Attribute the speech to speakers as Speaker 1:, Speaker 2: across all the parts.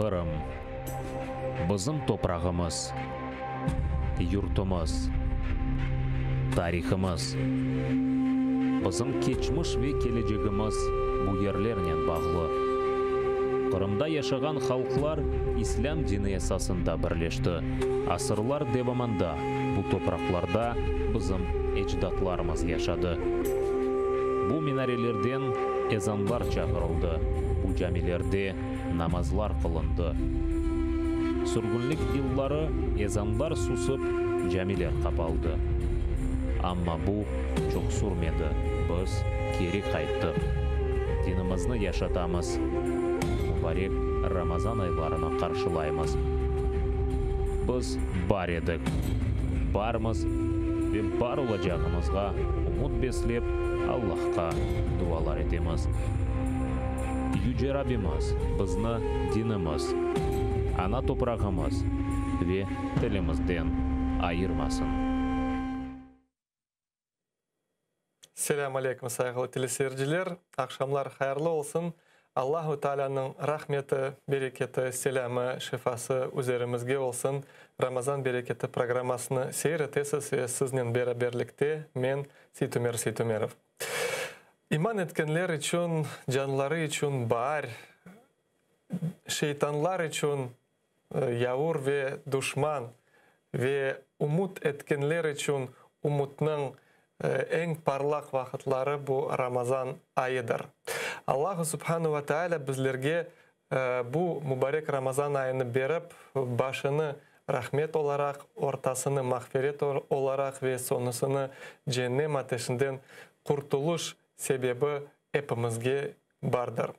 Speaker 1: Qırım. Bizim toprağımız, yurtumız, tarihımız. Bizim keçmiş ve kelecegimiz bu yerlernen bağlı. Qırımda yaşağan halqlar İslâm dini esasında birleşti. Asırlar devamında bu topraqlarda bizim ecdatlarımız yaşadı. Bu minarelerden ezanlar çağırıldı, bu camilerde namazlar qılındı. Sürgünlik yılları ezanlar susıp, camiler qapaldı. Amma bu çoq sürmedi, biz keri qayttıq. Dinimizni yaşatamız, mubarek Ramazan aylarını qarşılaymız. Biz bar edik, barmız ve bar olacağımızğa ümüt beslep, Allahqa dualar etemiz. Yüce Rabbimiz bizni dinimiz, ana toprağımız ve tilimizden ayırmasın.
Speaker 2: Selâm aleyküm, sayğılı teleseyirciler! Aqşamlar hayırlı olsun! Allahu Taalânıñ rahmeti, bereketi, selâmı, şifası üzerimizge olsun! Ramazan bereketi programmasını seyir etesiz ve siznen beraberlikte men, Seytumer Seytumerov. İman etkenler içün, canları içün baar, şeytanlar içün yavur ve duşman ve ümüt etkenler içün ümütniñ eñ parlaq vaqıtları bu Ramazan ayıdır. Allahu Subhanu ve Teala bizlerge bu mubarek Ramazan ayını berip, başını rahmet olaraq, ortasını mağfiret olaraq ve soñusını cennem ateşinden qurtuluş sebebi epimizge bardır.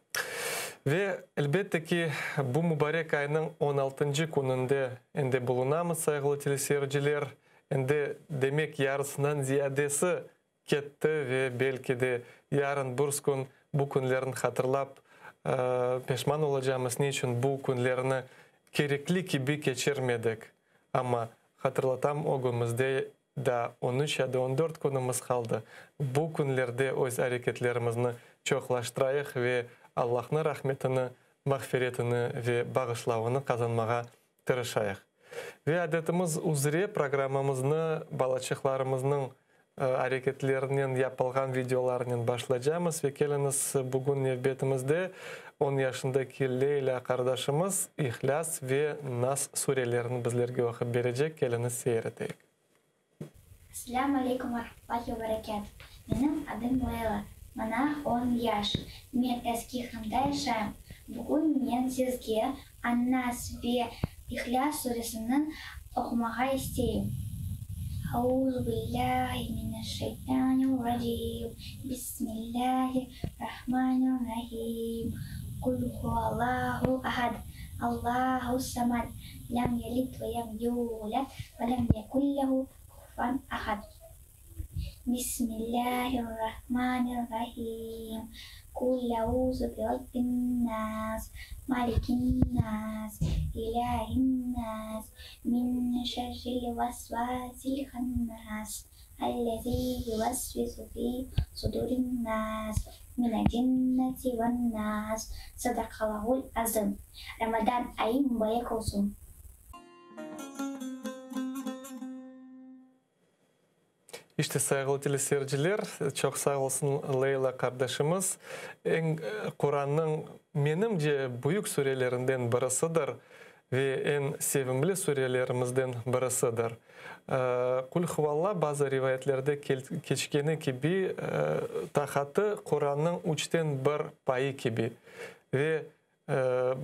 Speaker 2: Ve, elbette ki, bu mubarek aynıñ on altıncı kününde endi bulunamız, sayğılı teleseyirciler. Endi, demek, yarısından ziyadesi ketti ve belki de yarın bürskün bu künlerni hatırlap, peşman olacamız, ne içün bu künlerni kerekli kibi keçirmedik. Amma, hatırlatam, ögümizde daa on üç ya da on dört künümiz qaldı. Bu künlerde öz areketlerimizni çoqlaştırayıq ve Allahnıñ rahmetini, mağfiretini ve bağışlavını qazanmağa tırışayıq. Ve adetimiz üzre programmamıznı balaçıqlarımıznıñ areketlerinen yapılğan videolarnen başlaycamız. Ve keliñiz, bugün nevbetimizde on yaşındaki Leylâ qardaşımız İhlâs ve Nas surelerini bizlerge oqup berecek. Keliñiz, seyir eteyik.
Speaker 3: Selâm aleykum ve rahmetullahi ve berekâtuh. Menim adım Leyla, maña on yaş. Men Eski Qırımda yaşayım. Bugün men sizge An-Nas ve İhlâs suresini oqumağa isteyim. Auzu billâhi mineşşeytanirracim. Bismillâhi rahmanirrahim. Qul huvallahu ahad, Allahu samad, lem yelid ve lem yulad ve lem yekun lehu kufuven ahad. Bismillâhirrahmanirrahim. Qul auzu bi rabbin nas, malikin nas, ilâhin nas, min şerril vasvasil hannas, ellezî yuvasvisu fî sudurin nas, minel cinneti ven nas. Sadaqallâhul azim. Ramazan ayı mubarek olsun!
Speaker 2: İşte, sayğılı teleseyirciler, çoq sağ olsun Leyla qardaşımız. Eñ Qurannıñ, menimce, büyük surelerinden birisidir ve eñ sevimli surelerimizden birisidir. Qul huvalla bazı rivayetlerde keçkeni kibi, taqatı Qurannıñ üçten bir payı kibi ve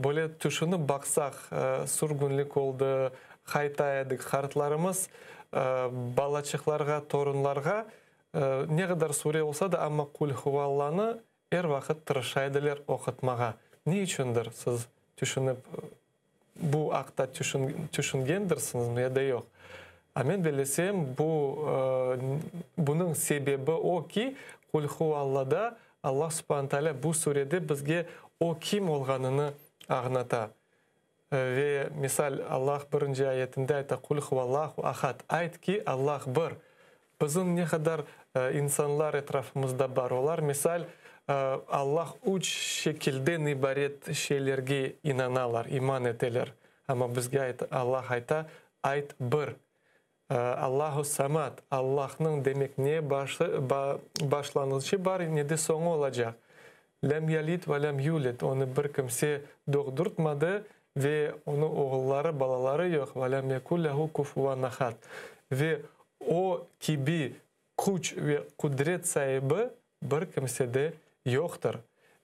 Speaker 2: Böyle tüşünip baqsaq, sürgünlik oldı, qayta edik, qartlarımız balaçıqlarğa, torunlarğa ne qadar sure olsa da, amma Qul-huvallanı er vaqıt tırışa ediler oqutmağa. Ne içündir, siz tüşünip, bu aqta tüşüngendirsiñizmi ya da yoq? A men bellesem, bu, bunıñ sebebi o ki, Qul-huvallada Allah subhane taalâ bu surede bizge O kim olğanını añlata. Ve, misal, Allah birinci ayetinde ayta, Qul huvallahu ahad, Ayt ki, Allah bir. Bizim ne qadar insanlar etrafımızda bar, olar, misal, Allah üç şekilden ibaret şeylerge inanalar, iman eteler. Amma bizge Allah ayta, ayt bir. Allahu Samad, Allahnıñ, demek, ne başı, başlanğıçı bar, ne de soñu olacaq. Lem yalid ve lem yulid, onı bir kimse doğdurtmadı ve onıñ oğulları, balaları yoq, ve lem yekun lehu kufuvan ahad. Ve o kibi küç ve qudret saibi bir kimse de yoqtır.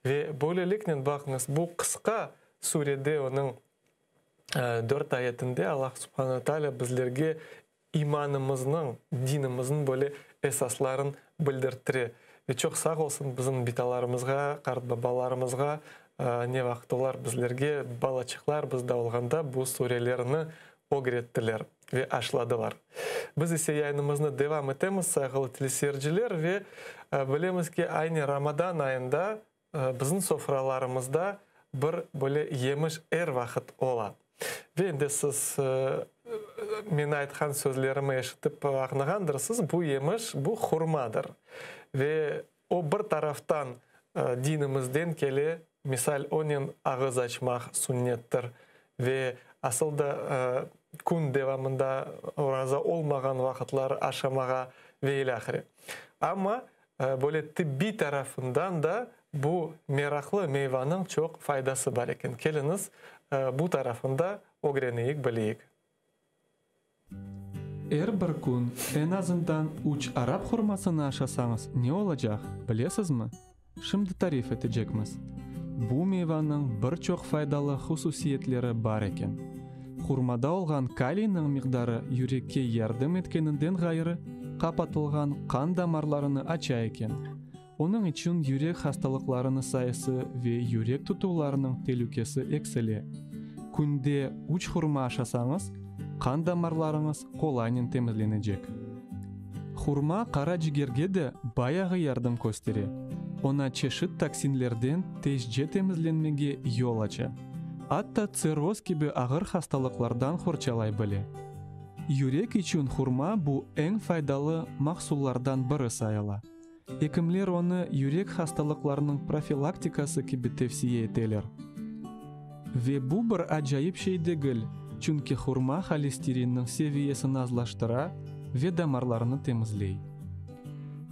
Speaker 2: Ve böyleliknen, baqıñız, bu qısqa surede onıñ dört ayetinde Allah Subhane ve Teala bizlerge imanımıznıñ, dinimizniñ böyle esasların bildirttire. Ve çoq sağ olsun bizim bitalarımızğa, qartbabalarımızğa, ne vaqıt olar bizlerge, balaçıqlar biz da olğanda, bu surelerni ögrettiler ve aşladılar. Biz ise yayınımıznı devam etemiz, sayğılı teleseyirciler, ve bilemiz ki, aynı Ramadan ayında Bizim sofralarımızda bir böyle yemiş er vaqıt ola. Ve endi siz men aytqan sözlerimi eşitip añlağandırsız, bu yemiş, bu hurmadır. Ve o bir taraftan dinimizden kele, misal, onen ağız açmaq sünnettir. Ve asıl da kün devamında oraza olmağan vaqıtları aşamağa ve ilâhre. Amma Böyle tibbiy tarafından da bu meraqlı meyvanıñ çoq faydası bar eken. Keliñiz, bu tarafını da ögreneyik, bileyik.
Speaker 4: Er bir kün eñ azından üç arap hurmasını aşasañız ne olacaq, bilesizmi? Şimdi tarif etecekmiz. Bu meyvanıñ bir çoq faydalı hususiyetleri bar eken. Hurmada olğan kaliyniñ miqdarı yürekke yardım etkeninden ğayrı, qapatılğan qan damarlarını aça eken. Onıñ içün yürek hastalıqlarını sayısı ve yürek tutuvlarınıñ telükesi eksile. Künde üç hurma aşasañız, qan damarlarıñız qolaynen temizlenecek. Hurma qara cigerge de bayağı yardım köstere, oña çeşit toksinlerden tezce temizlenmege yol aça. Atta tsirroz kibi ağır hastalıqlardan qorçalay bile. Yürek içün hurma bu eñ faydalı mahsullardan biri sayıla. Ekimler onı yürek hastalıqlarınıñ profilaktikası kibi tevsiye eteler. Ve bu bir acayip şey degil, çünki hurma holesterinniñ seviyesini azlaştıra ve damarlarnı temizley.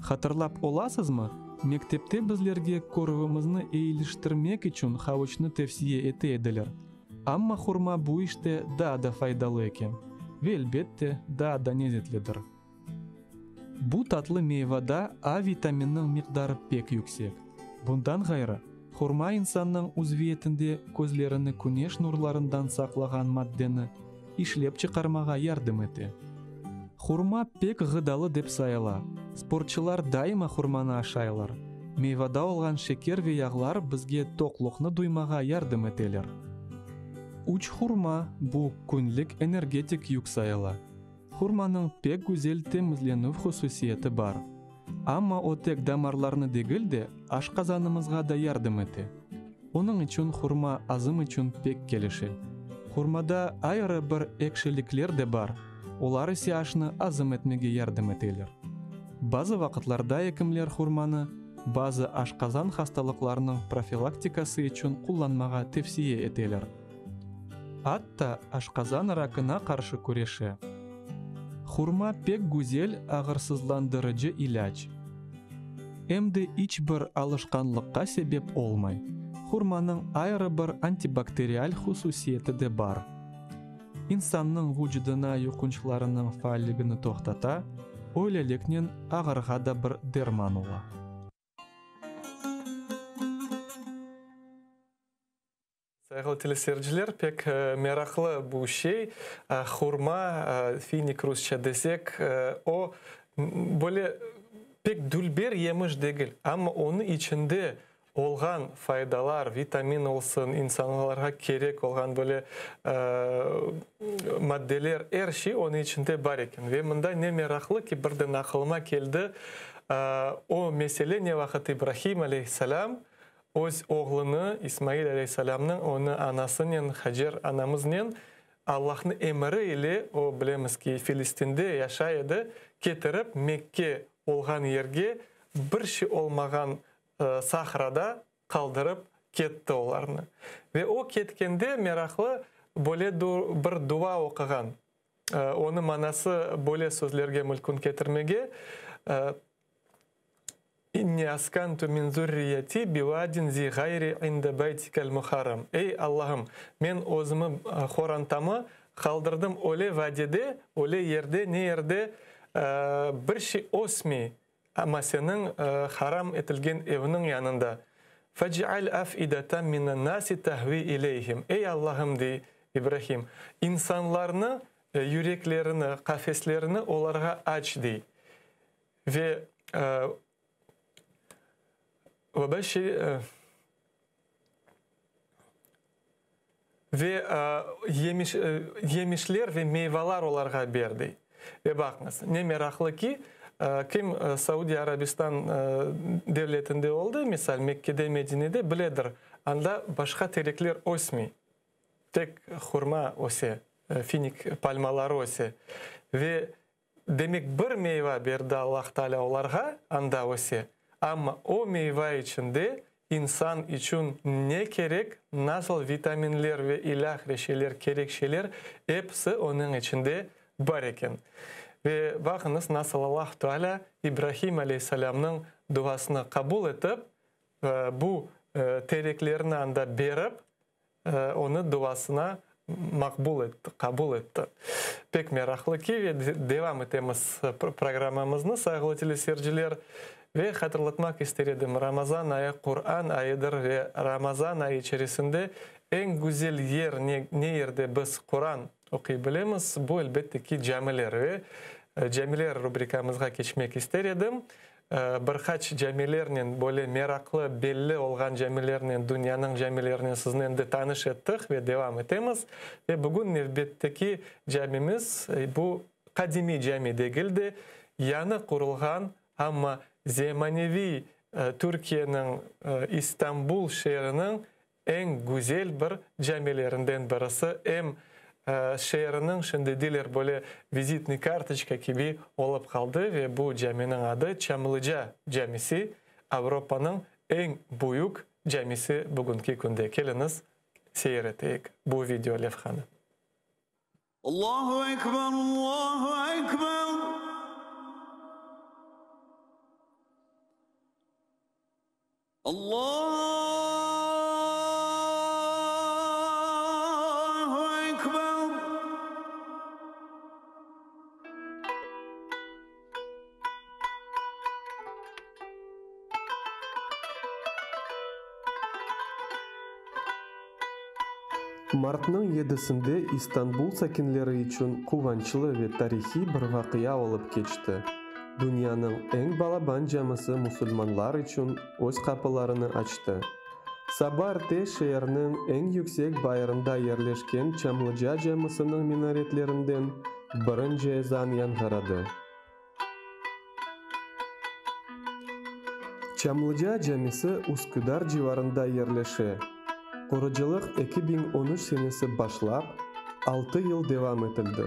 Speaker 4: Hatırlap olasızmı, mektepte bizlerge körüvimizni eyiliştirmek içün havuçnı tevsiye ete ediler, amma hurma bu işte daa da faydalı eken ve, elbette, daa da lezetlidir. Bu tatlı meyvada A vitamininiñ miqdarı pek yüksek. Bundan ğayrı, hurma insannıñ uzviyetinde közlerini küneş nurlarından saqlağan maddeni işlep çıqarmağa yardım ete. Hurma pek ğıdalı dep sayıla. Sportçılar daima hurmanı aşaylar. Meyvada olğan şeker ve yağlar bizge toqluqnı duymağa yardım eteler. Üç hurma, bu künlik energetik yük sayıla. Hurmanıñ pek güzel temizlenüv hususiyeti bar. Amma o tek damarlarnı degil de, aşqazanımızğa da yardım ete. Onıñ içün hurma azım içün pek kelişe. Hurmada ayrı bir ekşilikler de bar, olar ise aşnı azım etmege yardım eteler. Bazı vaqıtlarda ekimler hurmanı bazı aşqazan hastalıqlarınıñ profilaktikası içün qullanmağa tevsiye eteler. Atta aşqazan rakına qarşı küreşe. Hurma pek güzel ağırsızlandırıcı ilâc. Em de iç bir alışqanlıqqa sebep olmay. Hurmanıñ ayrı bir antibakterial hususiyeti de bar. İnsannıñ vucudına yuqunçlarınıñ faalligini toqtata, öyleliknen ağırğa da bir derman ola.
Speaker 2: Sayğılı teleseyirciler, pek meraqlı bu şey, hurma, finik rusça desek, o, böyle pek dülber yemiş degil, amma onıñ içinde olğan faydalar, vitamin olsun, insanlarğa kerek olğan böyle maddeler, er şey onıñ içinde bar eken. Ve mında ne meraqlı ki, birden aqılıma keldi, o mesele ne vaqıt İbrahim aleyhisselâm Öz oğlunı, İsmail aleyhisselâmnı, onı anasınen, Hacer anamıznen, Allahnıñ emiri ile, o, bilemiz ki, Filistinde yaşay edi, ketirip, Mekke olğan yerge, bir şey olmağan. Sahrada qaldırıp ketti olarnı. Ve o ketkende meraqlı böyle bir dua oquğan. Onı manası böyle sözlerge mülkün ketirmege, İnni askantu min zürriyeti bivadin zi gayri inde beytikel muharram. Ey, Allahım, men özümi, horantamı qaldırdım öyle vadide, öyle yerde, ne yerde bir şey ösmey, amma seniñ haram etilgen evniñ yanında. Fec'al af'idatan minen-nasi tahvi ileyhim. Ey, Allahım, dey İbrahim, insanlarnı yüreklerini, qafeslerini olarğa aç, dey. Ve ve yemiş, yemişler ve meyvalar olarğa ber, dey. Ve baqıñız, ne meraqlı ki, kim Saudiya Arabistan devletinde oldı, misal, Mekkede, Medinede, biledir, anda başqa terekler ösmey. Tek hurma öse, finik palmaları öse. Ve Demek, bir meyva berdi Allah Taalâ olarğa, anda öse, amma o meyva içinde insan içün ne kerek, nasıl vitaminler ve ilâhre şeyler kerek şeyler, episi onıñ içinde bar eken. Ve baqıñız, nasıl Allah Taalâ İbrahim aleyhisselâmnıñ duasını qabul etip, bu tereklerni anda berip, Onı duasına maqbul etti, qabul etti. Pek meraqlı ki, ve devam etemiz programmamıznı, sayğılı teleseyirciler. Ve hatırlatmaq ister edim, Ramazan ayı Quran ayıdır ve Ramazan ayı içerisinde eñ güzel yer ne, ne yerde biz Quran oquy bilemiz, bu, elbette ki, camiler. Ve camiler rubrikamızğa keçmek ister edim. Bir qaç camilernen, böyle meraqlı, belli olğan camilernen, dünyanıñ camilerinen sizni endi tanış ettik ve devam etemiz. Ve bugün nevbetteki camimiz, bu qadimiy cami degil de, yañı qurulğan, amma zemaneviy Türkiyeniñ İstanbul şeeriniñ Eñ güzel bir camilerinden birisi, em şeeriniñ şimdi deyler böyle vizitnıy kartoçka kibi olıp qaldı ve bu caminiñ adı Çamlıca camisi, Avropanıñ eñ büyük camisi bugünki künde. Keliñiz, seyir eteyik bu video levhanı.
Speaker 5: Allahu ekber, Allahu ekber. Allahu ekber!
Speaker 4: Martnıñ yedisinde İstanbul sakinleri içün quvançlı ve tarihiy bir vaqia olıp keçti, dünyanıñ eñ balaban camisi musulmanlar içün öz qapılarını açtı. Saba erte şeerniñ eñ yüksek bayırında yerleşken Çamlıca camisiniñ minaretlerinden birinci ezan yañğıradı. Çamlıca camisi Üsküdar civarında yerleşe. Qurucılıq 2013 senesi başlap, altı yıl devam etildi.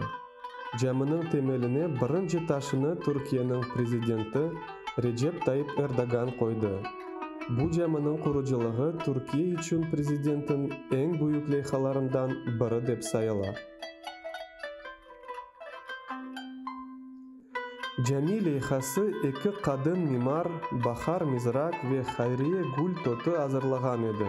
Speaker 4: Caminiñ temeline birinci taşını Türkiyeniñ prezidenti Recep Tayyip Erdoğan qoydı. Bu caminiñ qurucılığı Türkiye içün prezidentin eñ büyük leyhalarından biri dep sayıla. Cami leyhası eki qadın mimar Bahar Mizrak ve Hayriye Gültotu azırlağan edi.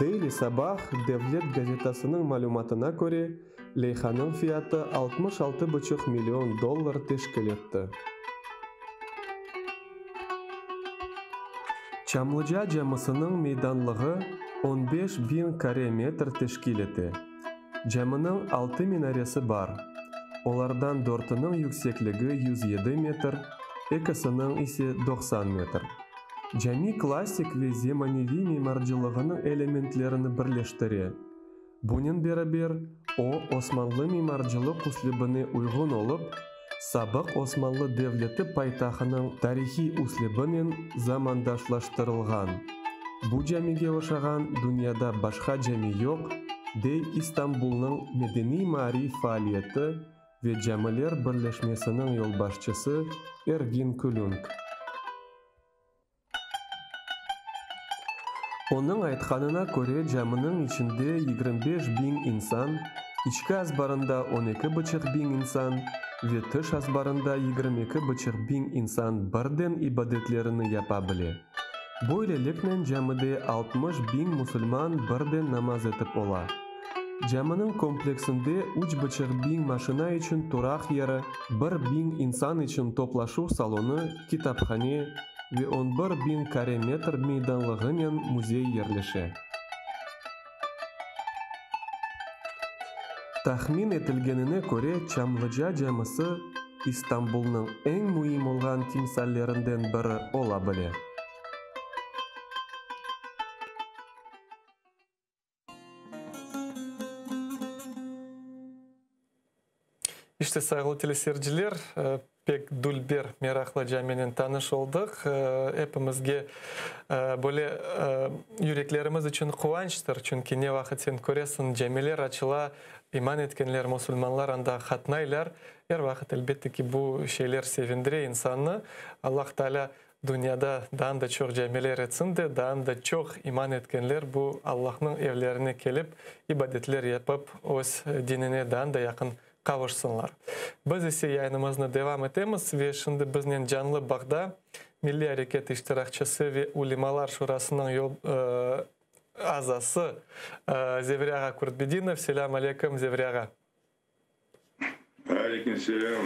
Speaker 4: Daily Sabah devlet gazetasınıñ malümatına köre, leyhanıñ fiyatı 66 buçuq million dollar teşkil etti. Çamlıca camisiniñ meydanlığı on beş biñ kare metr teşkil ete. Caminiñ altı minaresi bar, olardan dörtüniñ yüksekligi 107 metr, ekisiniñ ise 90 metr. Cami klassik ve zemaneviy mimarcılığınıñ elementlerini birleştire. Bunen beraber, o, osmanlı mimarcılıq üslübine uyğun olıp, sabıq Osmanlı devleti paytahınıñ tarihiy üslübinen zamandaşlaştırılğan. Bu camige oşağan dünyada başqa cami yoq, dey İstanbulnıñ medeniy-maarif faaliyeti ve camiler birleşmesiniñ yolbaşçısı Ergin Külünk. Onıñ aytqanına köre, caminiñ içinde 25 biñ insan, içki azbarında 12,5 biñ insan ve tış azbarında 22,5 biñ insan birden ibadetlerini yapa bile. Böyleliknen camide 60 biñ musulman birden namaz etip ola. Caminiñ kompleksinde 3,5 biñ maşina içün turaq yeri, 1 biñ insan içün toplaşuv salonı, kitaphane ve 11 biñ kare metr meydanlığınen müzey yerleşe. Tahmin etilgenine köre, Çamlıca camisi İstanbulnıñ eñ müim olğan timsallerinden biri ola bile.
Speaker 2: İşte, sayğılı teleseyirciler, pek dülber, meraqlı caminen tanış oldıq. Epimizge böyle yüreklerimiz içün quvançtır, çünki ne vaqıt sen köresiñ, camiler açıla, iman etkenler, musulmanlar anda qatnaylar. Er vaqıt, elbette ki, bu şeyler sevindire insannı. Allah Taalâ dünyada daa da çoq camiler etsin de, daa da çoq iman etkenler bu Allahnıñ evlerine kelip, ibadetler yapıp, öz dinine daa da yaqın qavuşsınlar. Biz ise yayınımıznı devam etemiz ve şimdi biznen canlı bağda Milliy areket iştirakçisi ve Ulemalar Şurasınıñ yol azası Zevri ağa Kurtbedinov. Selâm aleyküm, Zevri ağa.
Speaker 6: Aleyküm selâm.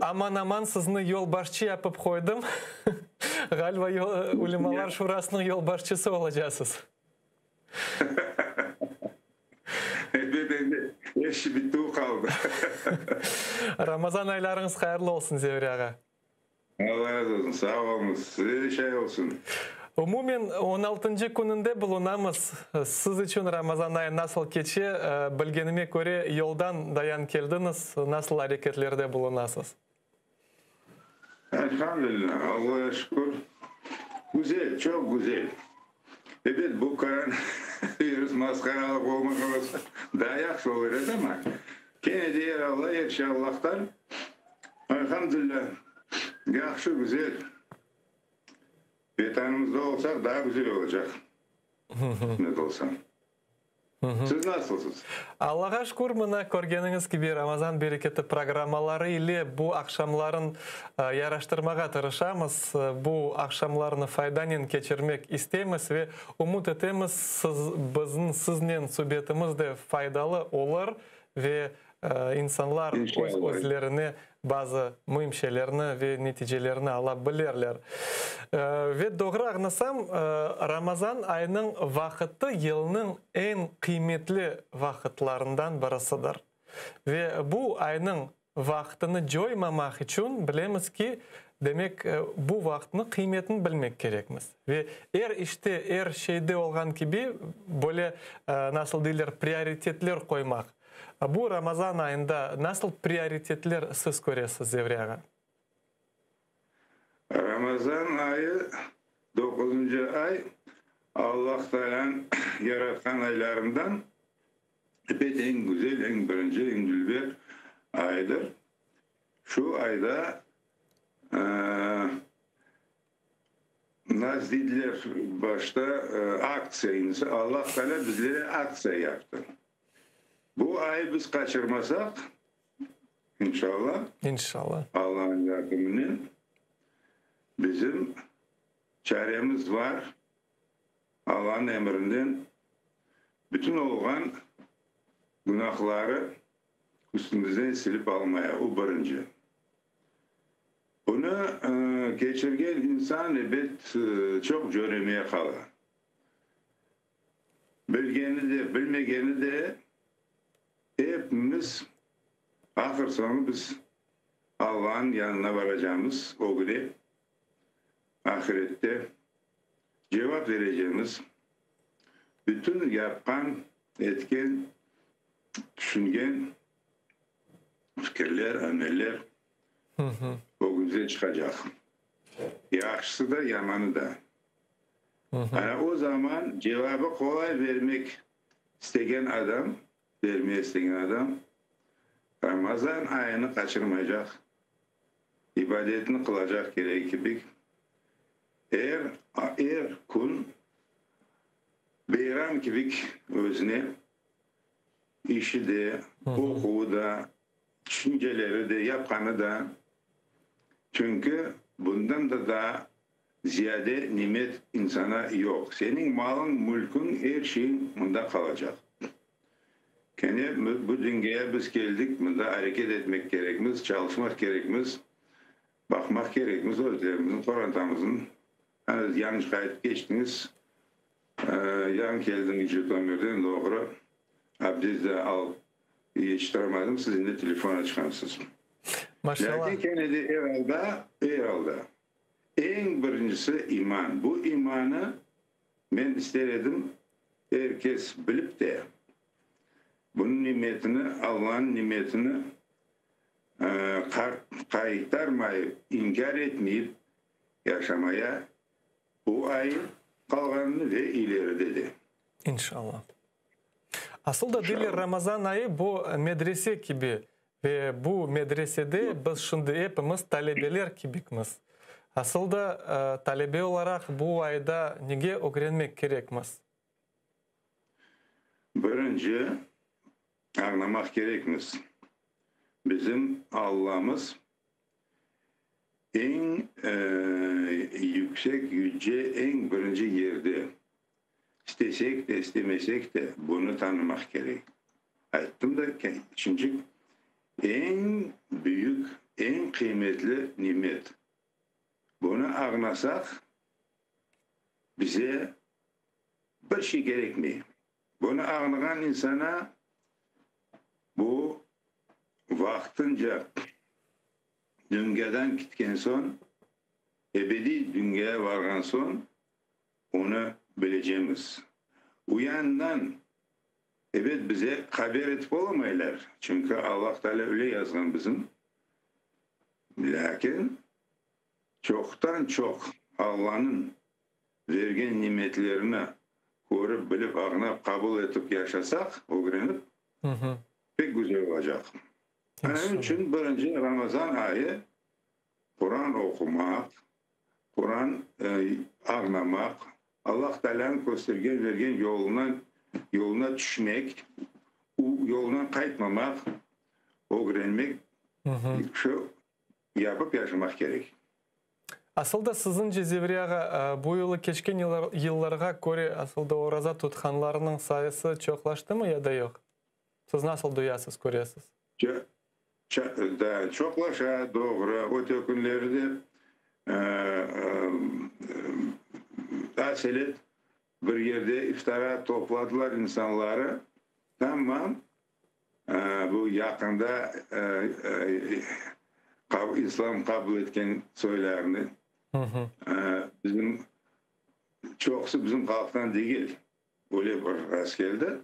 Speaker 2: Aman-aman sizni yolbaşçı yapıp qoydım. Ğaliba Ulemalar Şurasınıñ yolbaşçısı olacaqsız.
Speaker 6: Elbet endi iş bitti qaldı.
Speaker 2: Ramazan aylarıñız hayırlı olsun, Zevri ağa.
Speaker 6: Allah razı olsun, sağ oluñız. Size de şay olsun.
Speaker 2: Umumen 16. kününde bulunamız. Siz içün Ramazan ayı nasıl keçe? Bilgenime köre, yoldan dayan keldiñiz. Nasıl areketlerde bulunasız?
Speaker 6: Elhamdülillah, Allah'a şükür. Güzel, çok güzel. Evet, bu koronavirus masqaralıq olmasa olsa, daa yahşı olur edi ama kene de Allah, er şey Allah'tan. Elhamdülillah, yahşı, güzel. Vetanımızda olsaq daa güzel olacaq. Ne olsa. Siz nasılsız?
Speaker 2: Allahqa şükür, mına körgeniñiz kibi Ramazan bereketi programmaları ile bu aqşamların yaraştırmağa tırışamız. Bu aqşamlarnı faydanen keçirmek isteymiz ve ümüt etemiz, siz, bizim siznen subetimiz de faydalı olur ve insanlar öz özlerine bazı müim şeylerni ve neticelerini ala bilirler. Ve doğru añlasam, Ramazan ayınıñ vaqıtı yılnıñ eñ qıymetli vaqıtlarından birisidir. Ve bu aynıñ vaqtını coymamaq içün bilemiz ki, demek bu vaqıtnıñ qıymetini bilmek kerekmiz. Ve er işte, er şeyde olğan kibi, böyle nasıl deyler, prioritetler qoymaq. Bu Ramazan ayında nasıl prioritetler siz köresiz, Zevri ağa?
Speaker 6: Ramazan ayı 9. ay Allah Teala'nın yaratqan aylarından epet eñ güzel, eñ birinci, eñ dülber aydır. Şu ayda nasıl dediler başta aktsiya, Allah Teala bizlere aktsiya yaptı. Bu ay biz qaçırmasaq, inşallah,
Speaker 2: İnşallah.
Speaker 6: Allah'ın yardımınen bizim çaremiz var. Allah'ın emrinden bütün olğan günahları üstümüzden silip almaya. O birinci. Bunı keçirgen insan ebet çoq cöremeye qala. Bilgeni de, bilmegeni de hepimiz ahır soñu biz Allah'ın yanına varacağımız o güne ahirette cevap vereceğimiz bütün yapqan, etken, tüşüngen fikirler, ameller ögümüzde çıqacaq. Yahşısı da, yamanı da. Ana o zaman cevabı qolay vermek istegen adam, vermeye istegen adam Ramazan ayını qaçırmaycaq, ibadetini qılacaq kerek kibi er, er kün. Beyram kibik özüne işi de, oquvı da, tüşünceleri de, yapqanı da. Çünki bundan da daa ziyade nimet insana yoq. Seniñ malıñ, mülküñ, er şeyiñ mında qalacaq. Kene bu düngaya biz keldik, mında areket etmek kerekmiz, çalışmaq kerekmiz, baqmaq kerekmiz özlerimizniñ, qorantamıznıñ. Ana, yañı qaytıp keçtiñiz, yañı keldiñiz Jitomirden, doğru, abdest de alıp yetiştiramadım, siz endi telefon açqansız.
Speaker 2: Maşallah.
Speaker 6: Lâkin kene de er alda, er alda, eñ birincisi iman. Bu imanı men ister edim er kes bilip de, bunıñ nimetini, Allanıñ nimetini qaytarmayıp, inkâr etmeyip yaşamaya bu ay qalğanını ve ileride de.
Speaker 2: İnşallah. Asıl da deyler, Ramazan ayı bu medrese kibi ve bu medresede biz şimdi epimiz talebeler kibikmiz. Asıl da talebe olaraq bu ayda nege ögrenmek kerekmiz?
Speaker 6: Birinci, añlamaq kerekmiz, bizim Allamız eñ yüksek, yüce, eñ birinci yerde. İstesek de, istemesek de, bunı tanımaq kerek. Ayttım da, şimdi eñ büyük, eñ qıymetli nimet. Bunı añlasaq, bize bir şey kerekmey. Bunı añlağan insana bu vaqtınca dünyadan ketken soñ, ebediy dünyaya varğan soñ onı bilecemiz. Uyandan, ebet, bize haber etip olamaylar, çünki Allah Teala öyle yazğan bizim, lâkin çoqtan-çoq Allanıñ bergen nimetlerini körip, bilip, añlap, qabul etip yaşasaq, ögrenip, pek güzel olacaq. Onıñ içün birinci Ramazan ayı Quran oqumaq, Quran añlamaq, Allah Taalânıñ köstergen, bergen yolundan, yoluna tüşmek, yolundan qaytmamaq, ögrenmek, şu yapıp yaşamaq kerek.
Speaker 2: Asıl da siziñce, Zevri ağa, bu yılı keçken yıllarğa köre asıl da oraza tutqanlarnıñ sayısı çoqlaştımı ya da yoq? Siz nasıl duyasız, köresiz?
Speaker 6: Da, çoqlaşa, doğru. Öte künleri de aselet bir yerde iftara topladılar insanları. Tamam, bu yaqında İslam qabul etken soylarını. Bizim çoqusı bizim halqtan degil, öyle bir rastkeldi.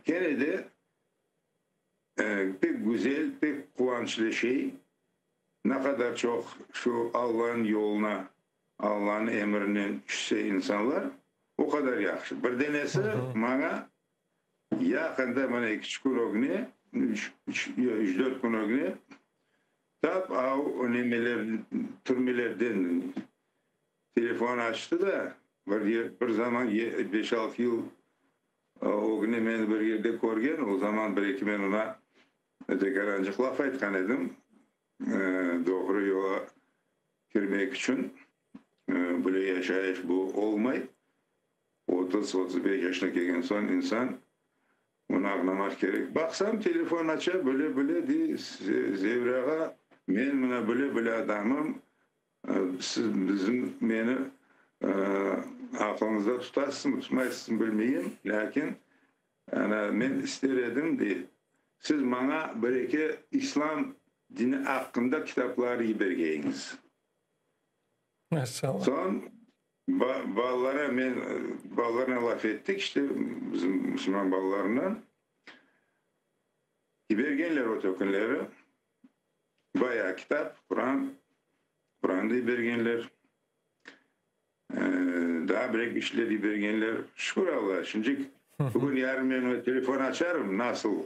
Speaker 6: Kene de Pek güzel, pek quvançlı şey, ne qadar çoq şu Allanıñ yoluna, Allanıñ emrinen tüşse insanlar, o qadar yahşı. Bir denesi maña yaqında, mana eki-üç kün ögüne, üç, üç-dört kün ögüne tap av nemeler, türmelerden telefon açtı da, bir yer, bir zaman beş-altı yıl Ögüne meni bir yerde körgen, o zaman bir-eki men oña tekârancıq laf aytqan edim, doğru yola kirmek içün böyle yaşayış bu olmay, 30, 35 yaşına kelgen soñ insan bunı añlamaq kerek. Baqsam, telefon aça, böyle-böyle dey, Zevri ağa, men mına böyle-böyle adamım, Siz bizim, meni aqlıñızda tutasızmı, tutmaysızmı bilmeyim, lâkin ana men ister edim, dey, siz maña bir-eki İslâm dini aqqında kitaplar yibergeyiñiz.
Speaker 2: Maşallah.
Speaker 6: Soñ balalara men, balalarnen laf ettik, işte, bizim musulman balalarınen. Yibergenler o tökünleri. Bayağı kitap, Quran, Quran da yibergenler, daa bir-eki işler yibergenler. Şükür Allağa, şimcik bugün yarın men oña telefon açarım, nasıl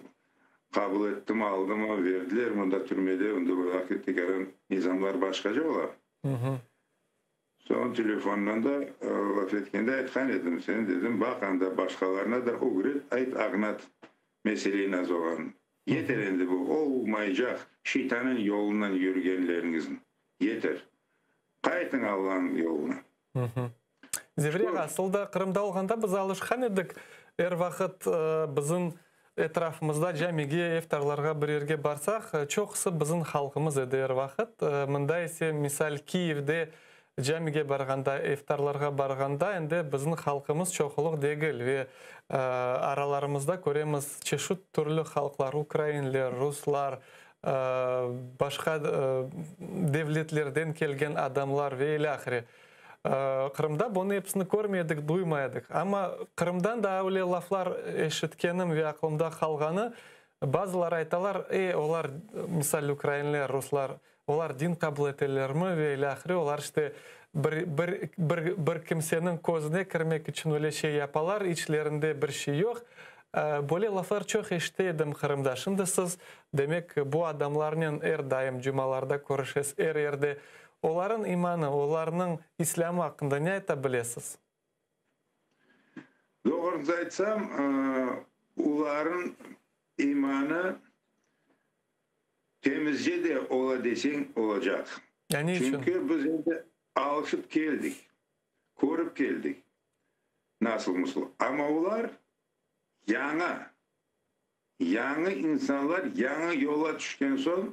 Speaker 6: qabul ettimi, aldımı, berdilermi onda türmede, onda o vaqıt tekaran nizamlar başqaca ola. Soñ telefondan da laf etkende aytqan edim, sen, dedim, baq anda başqalarına da ögret, ayt, añlat mesele nasıl olğanını. Yeter endi bu olmaycaq şeytanıñ yolundan yürgenleriñizni. Yeter. Qaytıñ Allanıñ yoluna.
Speaker 2: Zevri ağa, asıl da Qırımda olğanda biz alışqan edik, er vaqıt bizim etrafımızda camige, iftarlarğa bir yerge barsaq, çoqusı bizim halqımız edi er vaqıt. Mında ise, misal, Kiyevde camige barğanda, iftarlarğa barğanda endi bizim halqımız çoqluq degil ve aralarımızda köremiz çeşit türlü halqlar, ukrainler, ruslar, başqa devletlerden kelgen adamlar ve ilâhre. Qırımda bunı episini körmedik, duymaydıq. Amma Qırımdan da öyle laflar eşitkenim ve aqlımda qalğanı, bazıları aytalar, e, olar, misal, ukrainler, ruslar, olar din qabul etelermi ve ilâhre, olar işte bir, bir, bir, bir kimseniñ közüne kirmek içün öyle şey yapalar, içlerinde bir şey yoq. Böyle laflar çoq eşite edim Qırımda. Şimdi siz, demek, bu adamlarnen er daim cumalarda körüşesiz, er yerde. Olarıñ imanı, olarnıñ islâmı aqqında ne ayta bilesiz?
Speaker 6: Doğrusını aytsam, olarıñ imanı temizce de ola deseñ, olacaq.
Speaker 2: Ya ne içün?
Speaker 6: Çünki biz endi alışıp keldik, körip keldik nasıl musul. Amma olar yañı, yañı insanlar, yañı yola tüşken soñ,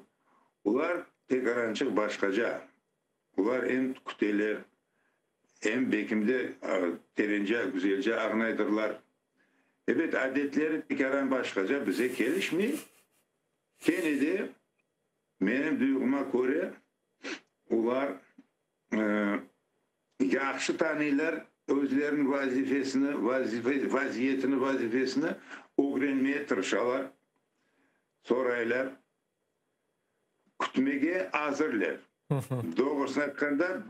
Speaker 6: olar tekarançıq başqaca. Olar em küteler, em bekimde terence, güzelce ağnaydırlar. Ebet, adetleri tekaran başqaca, bize kelişmey. Kene de, menim duyğuma köre, olar yahşı tanıylar özleriniñ vazifesini, vaziyetini, vazifesini ögrenmeye tırışalar, soraylar, kütmege azırlar. Doğrusını aytqanda,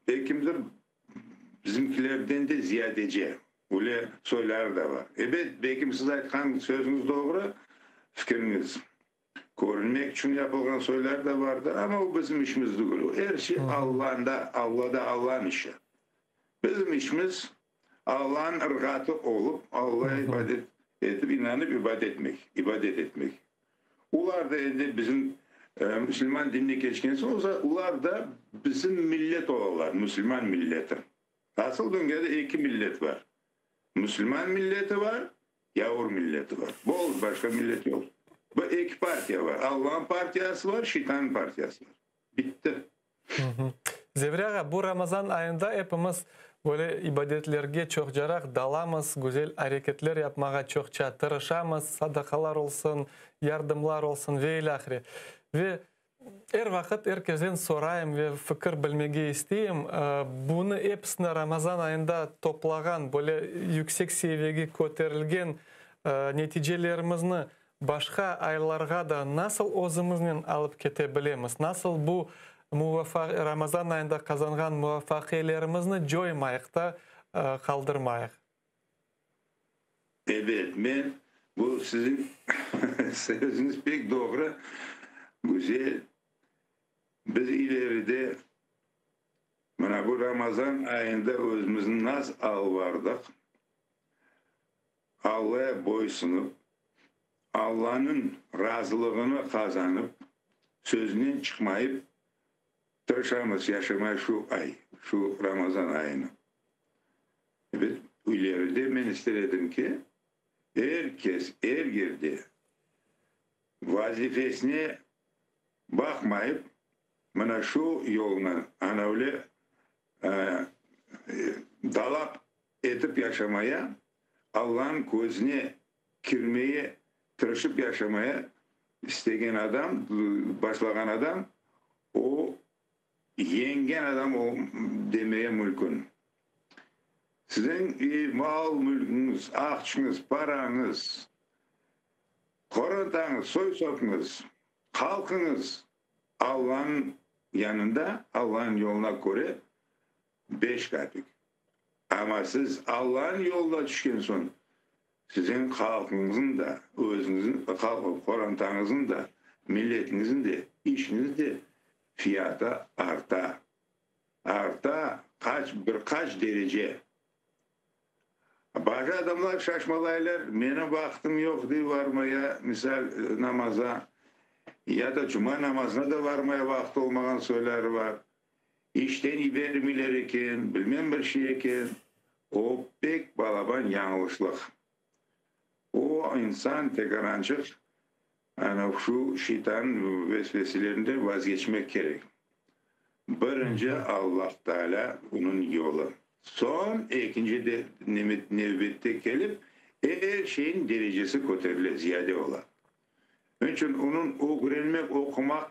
Speaker 6: belkimdir bizimkilerden de ziyadece öyle soyları da bar. Ebet, belkim siz aytqan sözüñiz doğru, fikiriñiz. Körünmek içün yapılğan soylar da bardır, amma o bizim işimiz degil. O er şey Allanda, Allada, Allanıñ işi. Bizim işimiz Allanıñ ırğatı olıp, Allağa ibadet etip, inanıp ibadet etmek, ibadet etmek. Olar da endi bizim musulman dinine keçken soñ, olar da bizim millet olalar, musulman milleti. Asıl dünyada eki millet bar. Musulman milleti bar, Yavur milleti bar. Boldı, başqa millet yoq. Bu eki partiya bar. Allanıñ partiyası bar, şeytannıñ partiyası bar. Bitti.
Speaker 2: Zevri ağa, bu Ramazan ayında epimiz böyle ibadetlerge çoqcaraq dalamız, güzel areketler yapmağa çoqça tırışamız, sadaqalar olsun, yardımlar olsun ve ilâhre. Ve Er vaqıt er kezden sorayım ve fikir bilmege isteyim, bunı episini Ramazan ayında toplağan, böyle yüksek seviyege köterilgen neticelerimizni başqa aylarğa da nasıl özümiznen alıp kete bilemiz? Nasıl bu Ramazan ayında qazanğan muvafaqiyelerimizni coymayıq da, qaldırmayıq?
Speaker 6: Ebet, men, bu siziñ sözüñiz pek doğru, güzel. Biz ileride, mına bu Ramazan ayında özümizni nasıl alıp bardıq, Allaya boysunıp, Allanıñ razılığını qazanıp, sözünden çıqmayıp tırışamız yaşamaya şu ay, şu Ramazan ayını. Ebet, ileride men ister edim ki, er kes er yerde vazifesine baqmayıp, mına şu yolnı ana öyle talap etip yaşamaya, Allanıñ közüne kirmeye tırışıp yaşamaya istegen adam, başlağan adam, o, Yeñgen adam o demege mülkün. Siziñ mal-mülküñiz, aqçıñız, parañız, qorantañız, soy-sopuñız, halqıñız Allanıñ yanında, Allanıñ yoluna köre beş kapik. Amma siz Allanıñ yoluna tüşken soñ, siziñ halqıñıznıñ da, özüñizniñ, qorantañıznıñ da, milletiñizniñ de, işiñiz de fiyatı arta. Arta. qaç, bir qaç derece. Bazı adamlar şaşmalaylar, menim vaqtım yoq dey varmaya, misal, namaza, ya da cuma namazına da varmaya vaqtı olmağan soyları var. İşten yibermeyler eken, bilmem bir şey eken. O pek balaban yañlışlıq. O insan tekarançıq ana şu şeytan vesveselerinden vazgeçmek kerek. Birinci Allah Teala onıñ yolu. Soñ ekinci de nevbette kelip er şeyin derecesi köterile, ziyade ola. Onıñ içün onıñ ögrenmek, oqumaq,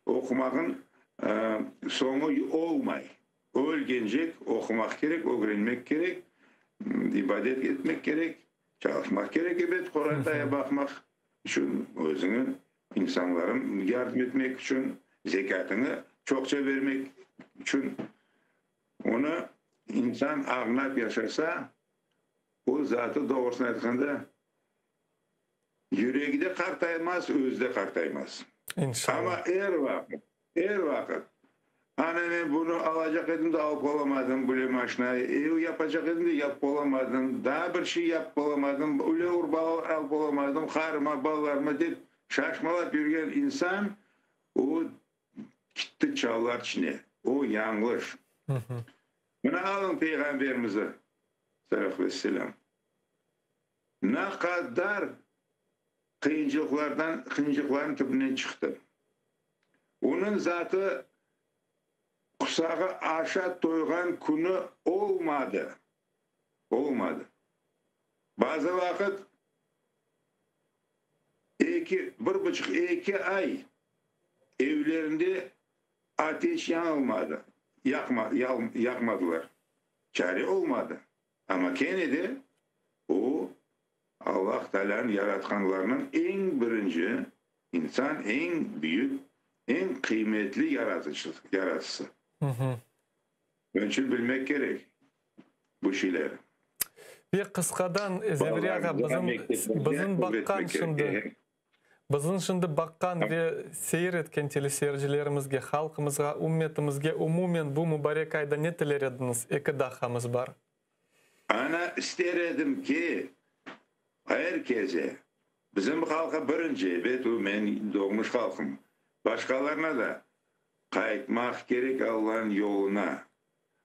Speaker 6: oqumağın soñu olmay. Ölgencek oqumaq kerek, ögrenmek kerek, ibadet etmek kerek, çalışmaq kerek, ebet, qorantaya baqmaq içün, özüñi, insanların yardım etmek içün, zekâtıñı çoqça bermek içün. Onı insan añlap yaşasa, o zatı, doğrusını aytqanda, Yüregi de qartaymaz, özü de qartaymaz.
Speaker 2: İnşallah.
Speaker 6: Amma er vaqıt, er vaqıt, ana men bunı alacaq edim de alıp olamadım, böyle maşinayı, ev yapacaq edim de yapıp olamadım, daa bir şey yapıp olamadım, öyle urbalar alıp olamadım, qarıma, balalarıma dep şaşmalap yürgen insan, o kitti çallar içine, o yañlış. Mına alıñ Peyğamberimizi, salâhu vesselâm. Ne qadar qıyıncılıqlardan, qıyıncılıqlarnıñ tübünden çıqtı. Onıñ zatı qusağı aşa toyğan künü olmadı, olmadı. Bazı vaqıt eki, bir buçuq, eki ay evlerinde ateş yanılmadı, yaqma, yaqmadılar, çare olmadı. Amma kene de o, Allah Taalânıñ yaratqanlarınıñ eñ birinci insan, eñ büyük, eñ qıymetli yaratıcısı. Onıñ içün bilmek kerek bu şeyleri.
Speaker 2: Ve qısqadan, Zevri ağa, bizim, bizim baqqan şimdi. Bizim şimdi baqqan ve seyir etken teleseyircilerimizge, halqımızğa, ümmetimizge umumen bu mubarek ayda ne tiler ediñiz? Eki daqqamız bar.
Speaker 6: Ana, ister edim ki, er kese, bizim halqa birinci, ebet, o menim doğmuş halqım, başqalarına da qaytmaq kerek Allanıñ yoluna.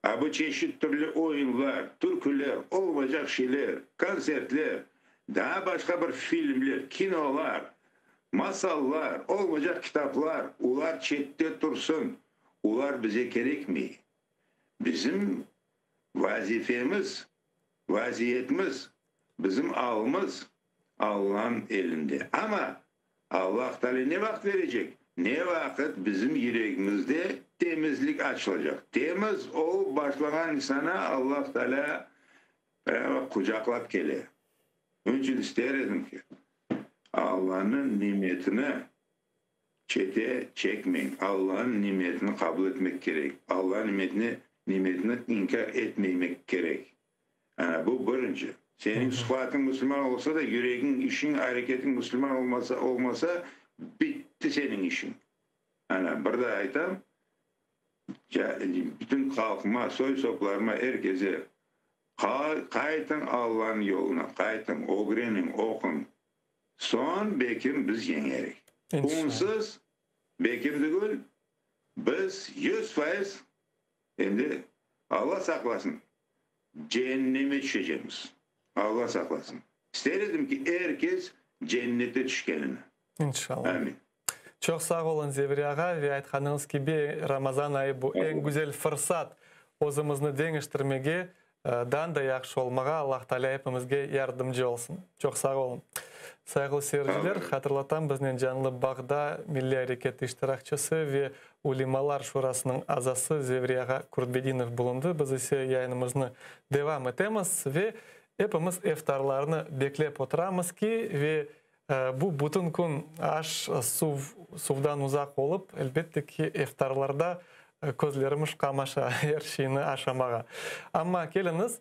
Speaker 6: A bu çeşit türlü oyunlar, türküler, olmaycaq şeyler, kontsertler, daa başqa bir filmler, kinolar, masallar, olmaycaq kitaplar, olar çette tursın, olar bize kerekmey. Bizim vazifemiz, vaziyetimiz, bizim alımız Allanıñ elinde. Amma Allah Teala ne vaqıt verecek? Ne vaqıt bizim yüregimizde temizlik açılacaq. Temiz olıp başlağan insana Allah Teala qucaqlap kele. Onıñ içün ister edim ki, Allanıñ nimetini çete çekmeñ. Allanıñ nimetini qabul etmek kerek. Allanıñ nimetini nimetini inkâr etmeymek kerek. Ana, bu birinci. Seniñ sıfatıñ musulman olsa da, yüregiñ, işiñ, areketiñ musulman olmasa, olmasa, bitti seniñ işiñ. Ana, bir daa aytam, bütün halqıma, soy-soplarıma, er kese, qaytıñ Allanıñ yoluna, qaytıñ, ögreniñ, oquñ. Soñ, bekim, biz yeñerik. Unsız, bekim tügül, biz 100%. Endi, Alla saqlasın, ceenneme tüşecekmiz. Alla saqlasın. İster edim ki, er kes cennete tüşkenini.
Speaker 2: İnşallah.
Speaker 6: Amin.
Speaker 2: Çoq sağ oluñ, Zevri ağa, ve aytqanıñız kibi, Ramazan ayı bu eñ güzel fırsat özümizni deñiştirmege, daa da yahşı olmağa. Allah Teala epimizge yardımcı olsun. Çoq sağ oluñ. Sayğılı seyirciler, hatırlatam, biznen canlı bağda milliy areket iştirakçisi ve Ulemalar Şurasınıñ azası Zevri ağa Kurtbedinov bulundı. Biz ise yayınımıznı devam etemiz ve epimiz eftarlarnı beklep oturamız ki, ve bu bütün kün aş, suv, suvdan uzaq olıp, elbette ki, eftarlarda közlerimiz qamaşa er şeyni aşamağa. Amma keliñiz,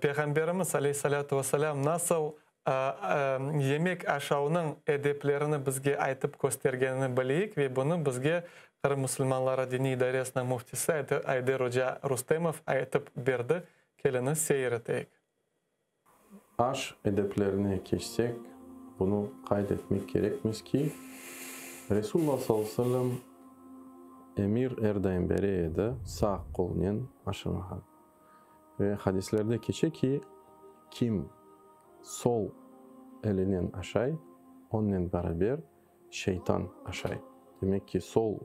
Speaker 2: Peyğamberimiz, aleyhi salâtu ve selâm, nasıl. Yemek aşavnıñ edeplerini bizge aytıp köstergenini bileyik ve bunı bizge Qırım musulmanları diniy idaresiniñ müftisi Ayder oca Rustemov aytıp berdi. Keliñiz, seyir eteyik.
Speaker 7: Aş edeplerine keçsek, bunı qayd etmek kerekmiz ki, Resulullah sallallahu aleyhi ve sellem emir er daim bere edi sağ qolnen aşamağa. Ve hadislerde keçe ki, kim sol elinen aşay, onnen beraber şeytan aşay. Demek ki, sol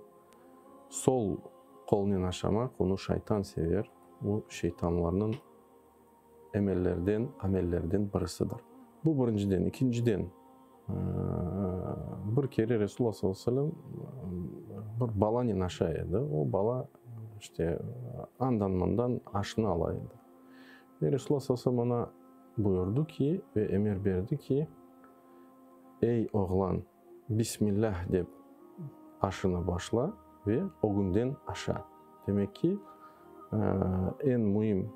Speaker 7: sol qolnen aşamaq, onı şaytan sever, bu şeytanlarnıñ emellerden, amellerden birisidir. Bu birinciden. İkinciden, bir kere Resulullah sallallahu aleyhi ve sellem bir balanen aşay edi. O bala, işte, andan-mından aşnı ala edi. Ve Resulullah sallallahu aleyhi ve sellem oña buyurdı ki, ve emir berdi ki, Ey, oğlan, Bismillah dep aşını başla ve ögünden aşa. Demek ki, eñ müim